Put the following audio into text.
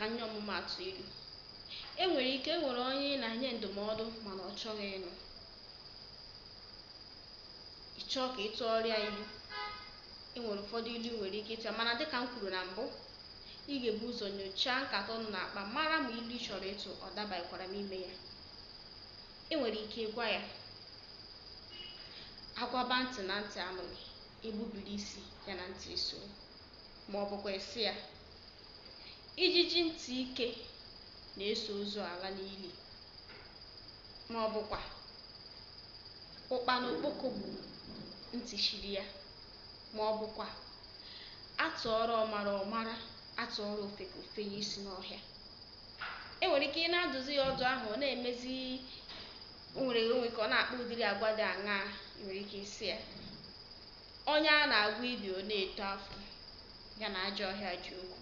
Ka m nye ọmụmaatụ ilu. E nwere ike e nwere onye ị na-enye ndụmọdụ mana ọ chọghị ịnụ. Ị chọọ ka ị tụọrọ ya ilu. E nwere ụfọdụ ilu ị nwere ike ịtụ ya, mana dịka m kwuru na mbụ, ị ga-ebu ụzọ nyochaa nkata unu na-akpa, mara ma ilu ị chọrọ ịtụ ọ dabakwara n'ime ya. E nwere ike ịgwa ya, agwaba ntị na ntị anụghị, egbubiri isi ya na ntị esoro. Ma ọ bụkwa ị sị ya, ijiji ntị ike na-eso ozu ala n'ili. Ma ọ bụkwa ụkpana okpoko gburu, ntị chiri ya. Ma ọ bụkwa a tụọrọ ọmara ọ mara, a tụọrọ ofeke o fenye isi n'ọhịa. E nwere ike ị na-adụzi ya ọdụ ahụ, ọ na-emezi, o nwere onwe ka ọ na-akpa ụdịrị agwa dị aṅaa. Ị nwere ike isi ya, onye a na-agwa ibi ọ na-eto afọ, ya na ajọ ọhịa ji okwu.